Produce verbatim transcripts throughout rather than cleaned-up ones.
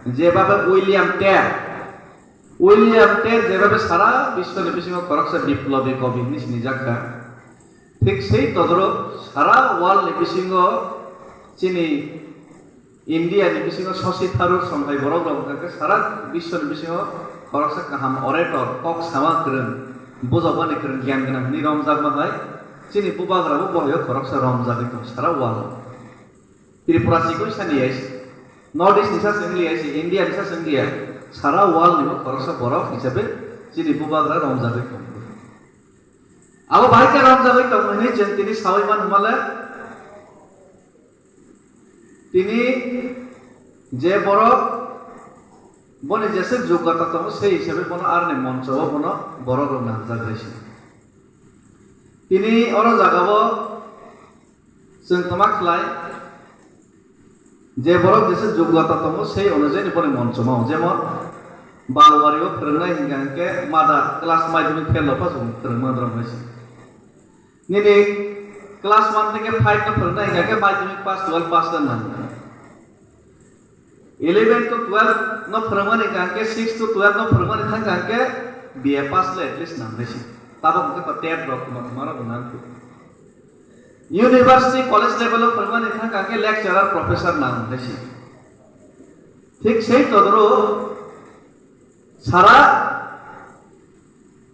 Jebabe William Tell, William Tell jebabe sara biswoni bisingo khoroksa biplobi kobi hinwi sinijak kha, thik sei todorok sara world ni bisingo chini India ni bisingo Shashi Tharoor songthai borok rok hwnkha khe sara biswoni bisingo khoroksa kaham orator, kok sama kwrwng, bujokmani kwrwng, giyan gwnang hinwi romjakma hai chini bubagra bo bohai o khoroksa romjagwi tongo sara world. Tripura sikon sani ya se, North East ni sa sengli ya se, India ni sa sengli ya, sara world ni bo khoroksa borok hisabe chini bubagra romjagwi tongo. Abo bahai khe romjagwi tongo hinwi chwng tini sawi man hwnmale, tini je borok boni jeswk jogota tongo, sei hisabe bono aroni moncho o bono borok rok nangjak bai se. Tini oro jaga o chwng toma khlai, je borok jeswk jogota tongo, sei onujai ni boni moncho mao. Jemon, Balwari o phwrwngnai hingka hingke mada class madhyamik fail rok phano phwrwngma rok hai se. Nini class one theke five no phwrwngnai hingka hingke madhyamik pass, twelve pass le nang. Eleven to twelve no phwrwngmani hingka hingke, six to twelve no phwrwngmani thangka hingke B A pass le at least nang hai se. Tabok hingke to tet rok tongma tongma rok bo nang khe. University, college level o phwrwngmani thangka hingke lecturer, professor nang hai se. Thik sei todoro sara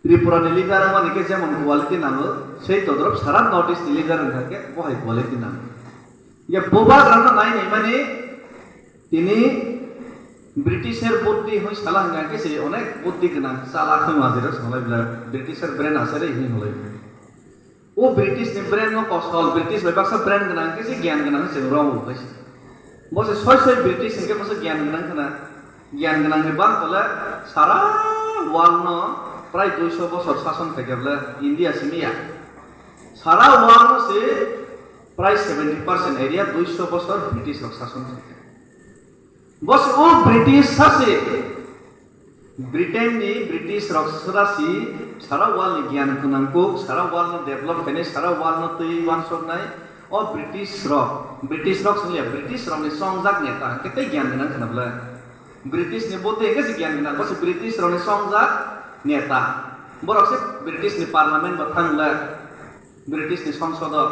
Tripura ni leader wngmani khe jemon quality nango, sei todorop sara North East ni leader wngkha khe bohai quality nango. Ye bubagrano nai naimani tini British er buddhi hoi sala hwnkha khe se onek buddhi gwnang chala khoi majira sanglai bla British er brain asere hoi holai. O British ni brain no kosol, British bai baksa brain gwnang khe se gyan gwnang se wrong bo khe se. Bo se soi soi British hingke bo se gyan gwnang khna. Gyan gwnang ni bang tole sara world no prai duiso bosor sason khaikha bole India simi ya. Sara world no se prai seventy percent area duiso bosor British rok sason khaikha. Bo se o British sa se Britain ni British rok sra si sara world ni gyan gwnang kuk, sara world no develop khainai, sara world no twi wansoknai. O British rok, British rok songya, British rok ni songjak neta hwnkhe tei gyan gwnang khna bole. British ni bo tei hwnkhe se gyan gwnang, bo se British rok ni songjak neta. Borok se British ni parliament bo thang le, British ni songsodo.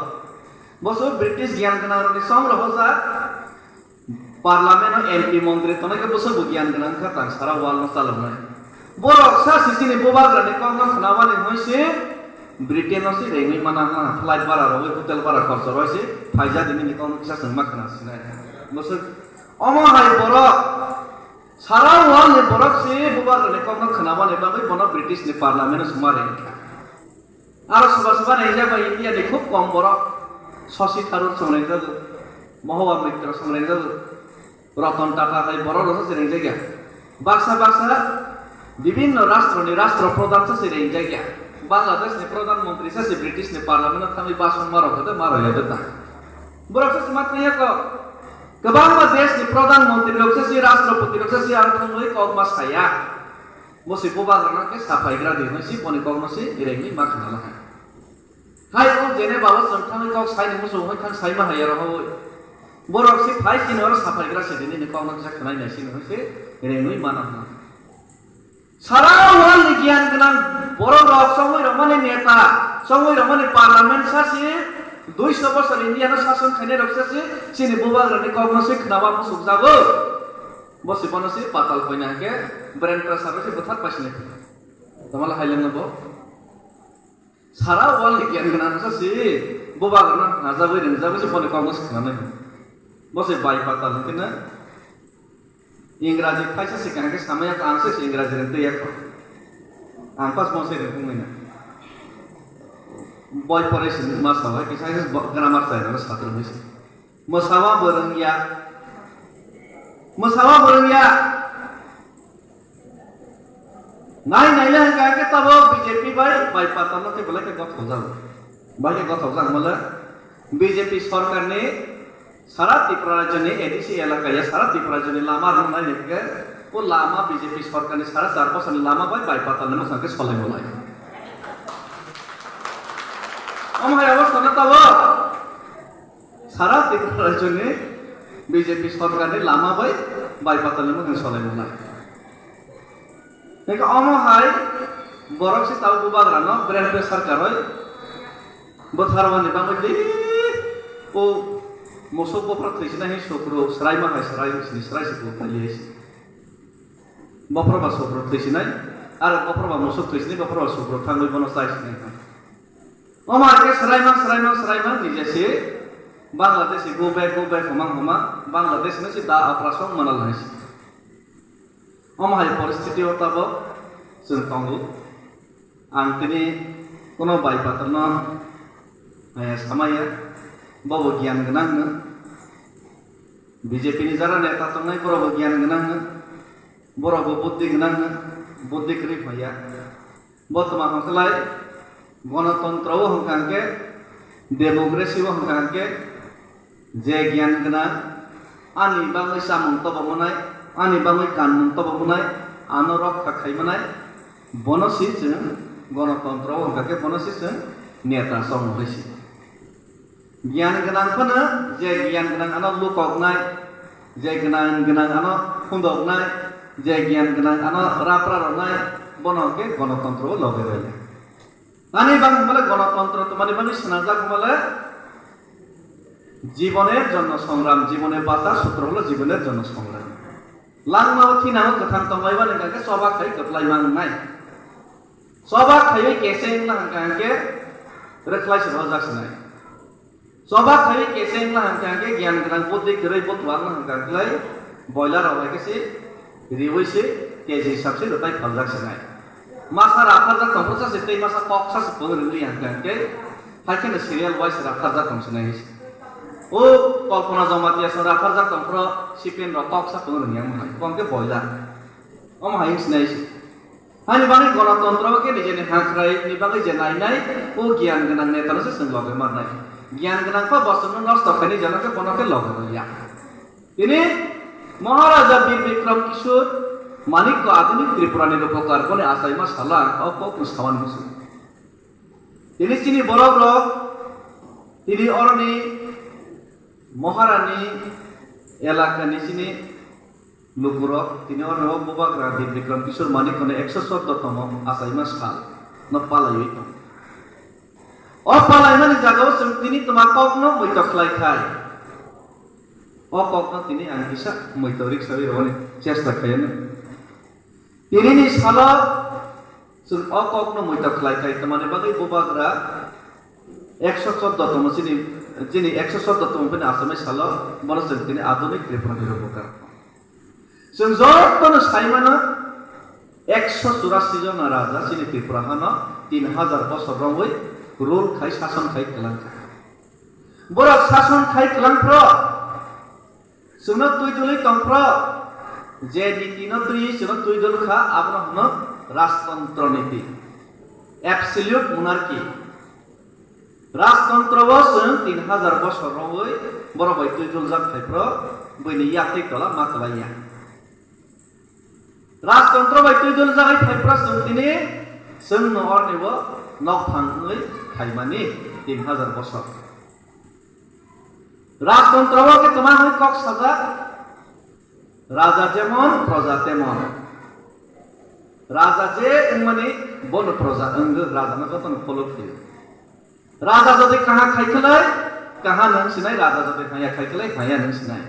Bo se British gyan gwnang rok ni song rohorjak. Parliament o M P montri tongnai khe bwswk bo gyan gwnang kha tang sara world no chaloknai. Borok sa sisini bubagra ni kok no khna mani hwnwi se Britain o se rengwi mana ha flight bara rogwi hotel bara khorcho roi se phaijak nini kok no kisa chwng ma khna sinai. Bwswk omo hai borok sara world ni borok se bubagra ni kok no khna mani bagwi bono British ni parliament o suma rengkha. Aro soba soba rengjago India ni khub kom borok. Shashi Tharoor song rengjago, Mahua Moitra song rengjago, Ratan Tata hai borok rok se rengjak ya. Baksa baksa bibinno rastro ni rastro pradhan se rengjak ya. Bangladesh ni pradhan montri se British ni parliament o thangwi basong ma rok khe ma rok ya ta. Borok se ma thangya ko. Kwbangma desh ni pradhan montri rok se rastropoti rok se ang thangwi kok ma saya. Bo se bubagrano khe saphaigra di hwnwi se boni kokno se rengwi ma khna laha. Hai o jene babo chwng thangwi kok saini muchung hoi thang saima hai aro hoi. Borok se phai sini oro saphaigra se di nini kokno kisa khwnai nai sini hwnwi se rengwi ma nang. Sara world ni giyan gwnang borok rok chongwi rok mani neta, chongwi rok mani parliament sa se duiso bosor India no sason khainai rok sa se chini bubagrani kokno se khnawa musuk jago. Bo se bono se patal koina hwnkhe brain pressure se bwthar paisini. Tamala hai lengno bo. Sara world ni giyan gwnang sa se bubagrano najagwi ringjagwi se boni kokno se khnanai. Bo se bai patal hwnkhe na Ingraji phaisa se kaham khe samaya ang se Ingraji rin twi yakho. Ang pas mo se rin pungwi na. Boi pore se ma sa hai kisa grammar chai na satro mai se. Mwsawa bwrwngya. Mwsawa bwrwngya. Nai naile hwnkha khe tabok B J P bai, bai patalno khe belai khe gothokjak. Bai khe gothokjak hwnmale B J P sorkarni sara Tripura rajyoni A D C elaka ya sara Tripura rajyoni lama rwnai hwnkhe o lama B J P sorkarni sara char bosoni lama bai, bai patalni mwsang khe solai bolai. Omo hai obostha no tabok. Sara Tripura rajyoni B J P sorkarni lama bai bai patalni mwkhang solai manai. Tei omo hai borok se tabuk bubagrano brem pressure karwi bwtharmani bagwi tei o musuk bophra thwisinai hai sukru swraima hai swrai sini swrai sukru pali hai si. Bophra ba sukru thwisinai, aro bophra ba musuk thwisinai, bophra ba sukru thangwi bono chai sinai kha. Omo hai khe swraima, swraima, swraima nije si Bangladesh go back, go back homa homa Bangladesh no si da apraso manal hai si. Omo hai poristiti o tabuk chwng tongo. Ang tini kuno bai patarno, eh, samaya, bobo giyan gwnang no. B J P ni jara neta tongnai borok bo giyan gwnang no. Borok bo buddhi gwnang no. Buddhi kwrwi phaiya. Bo tma hwnkhe lai, gonotontro o hwnkha hwnkhe, democracy o hwnkha hwnkhe, je giyan gwnang, ani bagwi chamung tobo mwnai, ani bagwi kanmung tobo mwnai, ano rokha khai mwnai, bono si chwng gonotontro o hwnkha khe, bono si chwng neta chong hwnwi si. Giyan gwnang phano je giyan gwnang ano lukoknai, je gwnang gwnang ano phundoknai, je giyan gwnang ano rapra rwnai, bono hwnkhe gonotontro o loge rwya. Ani bang hwnmale gonotontro twmani bagwi swnamjak hwnmale, জীবনের জন্য সংগ্রাম, জীবনে বাঁচা সূত্র হলো জীবনের জন্য সংগ্রাম. Langmao thinao kwthang tonglaimani hwnkha khe choba khai kwplai mangnai. Choba khaiwi kese wngna hwnkha hwnkhe rwkhlai se rojak sinai. Choba khaiwi kese wngna hwnkha hwnkhe giyan gwnang buddhi kwrwi butuwa wngna hwnkha hwnkhe boiler rok hai khe se riwi se K G hisab se rwtai phaljak sinai. Masa rapharjak tongphuru sa se tei masa kok sa se pung rwngli hwnkha hwnkhe hai kheno serial wise rapharjak tong sinai. O Kalpana Jamatia song rapharjak tongphuru C P M rok kok sa pung rwngya wng hai. Bo hwnkhe boiler. Omo hai wng sinai se. Hani bagwi gonotontro khe nijeni ha khwraini bagwi je nainai, o giyan gwnang netano se chwng loge mannai. Giyan gwnang khe bo chwngno nosto khaini jora khe bono khe loge rwya. Tini Maharaja Bir Bikram Kishore Manikya Adhunik Tripurani Rupokar boni achaima sala o kokno samani muchung. Tini chini borok rok, tini oroni Maharani elakani chini lukurok, tini oroni o bubagra Bir Bikram Kishore Manikya no ekso chordo tomo achaima sal no palaiwi tong. O palaimani jagao chwng tini tma kokno muitok khlai khai. O kokno tini ang kisa muitok riksawi rwani chesta khaiyano. Tinini salo chwng o kokno muitok khlai khai, tamani bagwi bubagra ekso chordo tomo chini, chini ekso chordo tomo bini achaimani salo bono chwng tini adhunik Tripura ni rupokar. Chwng jotono sai mano, ekso churasi jona raja chini Tripura hano tin hajar bosor romwi rule khai, sason khai kwlang kha. Borok sason khai kwlang phro, chwngno twi dulwi tong phro, je niti no twi chwngno twi dul kha, abono hwno rajtantro niti, absolute monarchy. Rajtantro o chwng tin hajar bosor romwi borok bai twi duljak phai phro, buini yathai tola ma kwlai ya. Rajtantro bai twi dul jagwi phai phra chwng tini chwng no orni bo nok thang wngwi phaimani tin hajar bosor. Rajtantro o khe tma hwnwi kok sajak? Raja jemon, proja temon. Raja je wngmani bono proja wngwi rajano jotono follow khlaio. Raja jodi kaha khai khlai, kaha nwng sinai, raja jodi haya khai khlai, haya nwng sinai.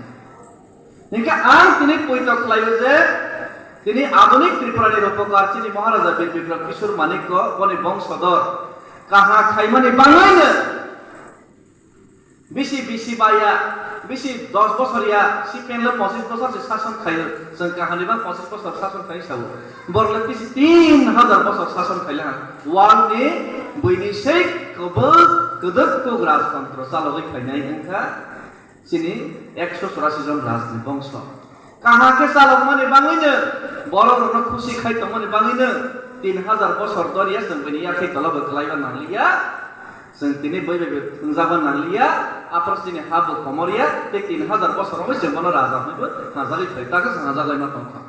Hinkhe ang tini poito khlaio je, tini adhunik Tripurani rupokar chini Maharaja Bir Bikram Kishore Manikya boni bongsodor kaha khaimani bangwino bisi bisi baya, bisi dos bosor ya, C P M le pochis bosor se sason khaio, chwng kahani ba pochis bosor sason khai sao. Borok le bisi tin hajar bosor sason khaila ha. World ni buini sei kwbwk kwdwk kuk rajtantro chalogwi phainai wngkha chini ekso churasi jon rajni bongso. Kaham khe chalokmani bangwino, borok rokno khusi khai tongmani bangwino tin hajar bosor doriya chwng buini yakhai tolabo kwlaiba nangliya. Chwng tini bai bai bai thwngjaba nangliya, aphar chini ha bo komorya, tei tin hajar bosor romwi chwng bono raja hwnwibo hwnjagwi phai, takhe chwng hwnjaglai ma tongkha.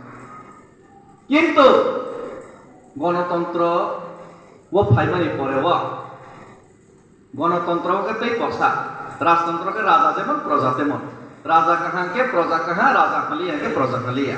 Kintu gonotontro o phaimani pore o, gonotontro o khe tei kosa, rajtontro khe raja jemon, proja temon. Raja kaham khe proja kaham, raja hamya khe proja hamya.